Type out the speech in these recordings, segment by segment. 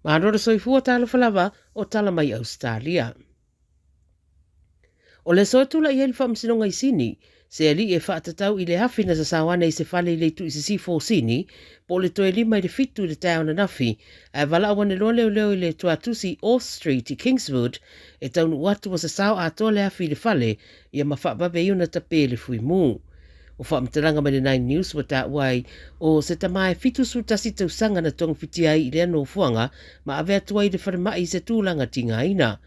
Malo le soifua talofa lava o tala mai Ausetalia. O le aso e tulai ai le faamasinoga i Sini, se alii e faatatau i le afi na sasao ane i se fale i le itu i sisifo o Sini, po o le toe 6:55 i le taeao ananafi, ae valaau ane loa leoleo i le tuatusi i Orth Street i Kingswood, e taunuu atu ua sasao atoa le afi i le fale, ia ma faavave ai ona tape le fuimu. O faamatalaga mai le Nine News ua taua ai, o se tama e 71 tausaga na togafitia ai i lea nofoaga ma ave atu ai i le falemai i se tulaga tigaina.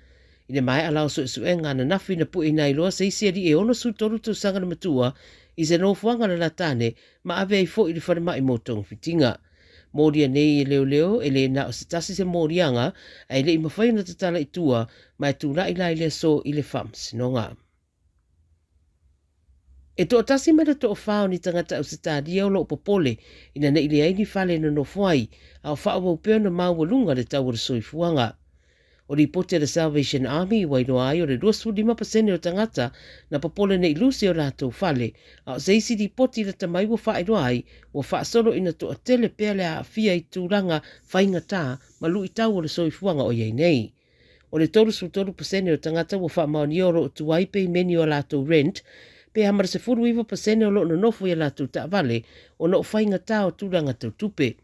I le maea la o suesuega ananafi na pueina ai loa se isi alii e 63 tausaga le matua i se nofoaga lalata ane ma ave ai foi i le falemai mo togafitiga. Molia nei e leoleo e le na o se tasi se moliaga ae le i mafai ona tatala i tua ma e tulai la i le aso i le faamasinoga. E toatasi ma le toafa o ni tagata Ausetalia o loo popole ina nei leai ni fale e nonofo ai, a o faaauau pea ona maualuga le tau o le soifuaga. O lipoti a le Salvation Army ua iloa ai o le 25% o tagata na popole nei lusi o latou fale, a o se isi lipoti lata mai ua faailoa ai ua faasolo ina toatele pea le aafia i tulaga faigata ma luitau o le soifuaga o i ai nei. O le 33% o tagata ua faamaonia o loo tuai peimeni o latou rent, pe a ma le 19% o loo nonofo i a latou taavale ona o faigata o tulaga tau tupe.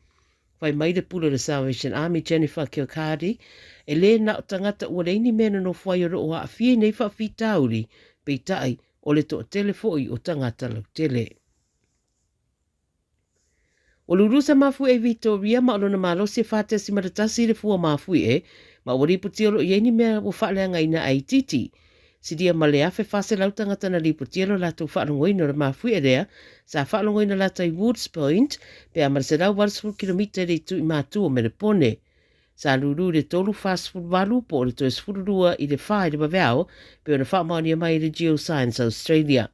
Fai mai le pule o le Salvation Army Jennifer Kilcardy, e le na o tagata ua leai ni mea e nonofo ai o loo aafia i nei faafitauli, peitai o le toatele foi o tagata lautele. Ua lulu se mafuie i Victoria ma o lona malosi e 4.1 i le fua mafuie, ma ua lipotia o loo i ai ni mea ua faaleagaina ae itiiti. Silia ma le 1,400 tagata na lipotia lo latou faalogoina o le mafuie lea, sa faalogoina lata i Woods Point, pe a ma le 180 kilomita i le itu i matu o Melepone. Sa lulu i le 3:48 po o le toe 12 i le 4 i le vaveao, pe ona faamaonia mai e le Geoscience Australia.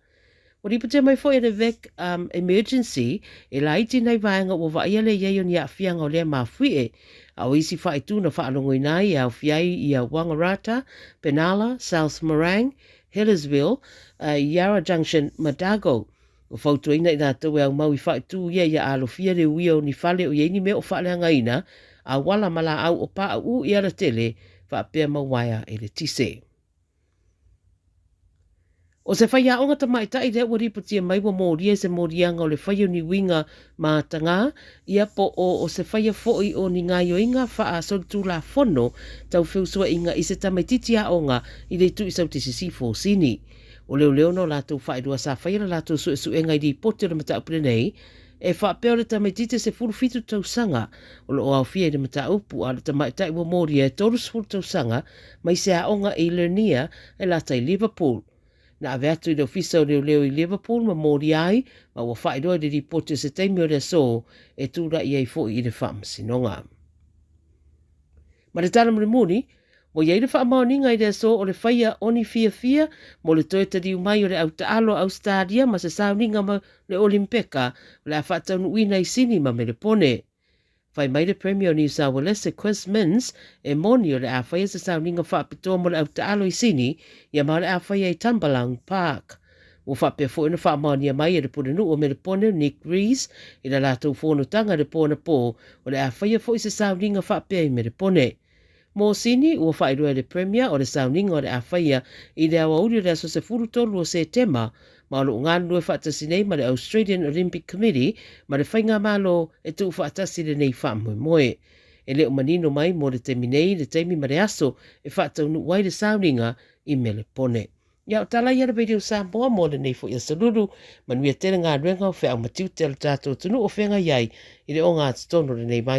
Ua lipotia mai foi e le Vic Emergency e laiti nai vaega ua vaaia le i ai o ni aafiaga o lea mafuie, a o isi faaitu na faalogoina ai e aofia ai ia Wangaratta, Benalla, South Morang, Healesville, Yarra Junction ma Dargo. Ua fautuaina i latou e aumau i faaitu ia ia alofia le uia o ni fale o i ai ni mea o faaleagaina, auala ma laau o pauu i alatele, faapea ma uaea eletise. O se faiaoga tamaitai lea ua lipotia mai ua molia i se moliaga o le faia o ni uiga matagā, ia po o se faia foi o ni gaioiga faasolitulafono tau feusuaiga i se tamaititi aoga i le itu i Saute Sisifo o Sini. O leoleo na o latou faailoa sa faia la latou suesuega i lipoti o le mataupu lenei, e faapea o le tamaititi e 17 tausaga o loo aofia i le mataupu, a o le tamaitai ua molia e 30 tausaga mai se aoga i Lernia e lata i Liverpool. Na ave atu i le ofisa o leoleo i Liverpool ma molia ai, ma ua faailoa i le lipoti o se taimi o le aso e tulai ai foi i le faamasinoga. Ma le tala mulimuli, ua i ai le faamaoniga i le aso o le faia o ni fiafia mo le toe taliu mai o le autaalo a Ausetalia ma se sauniga ma le Olimpeka o le a faataunuuina i Sini ma Melepone. Fai mai le Premier o New South Wales e Chris Minns e moni o le a faia se sauniga faapitoa mo le autaalo i Sini, ia ma o le a faia i Tumbalong Park. Ua faapea foi ona faamaonia mai e le Pulenuu o Melepone Nick Rees i la latou fonotaga i le po anapo o le a faia foi se sauniga faapea i Melepone. Mo Sini, ua faailoa e le Premier o le sauniga o le a faia i le aoauli o le aso 13 o Setema, ma o loo galulue faatasi nei ma le Australian Olympic Committee ma le Faigamalo e tuufaatasi lenei faamoemoe. E le o manino mai mo le taimi nei le taimi ma le aso e faataunuu ai le sauniga i Melepone. Ia o tala ia le Radio Samoa mo lenei foi aso Lulu, manuia tele galuega o feau ma tiute o le tatou atunuu o feagai ai i le ogatotonu o lenei vai.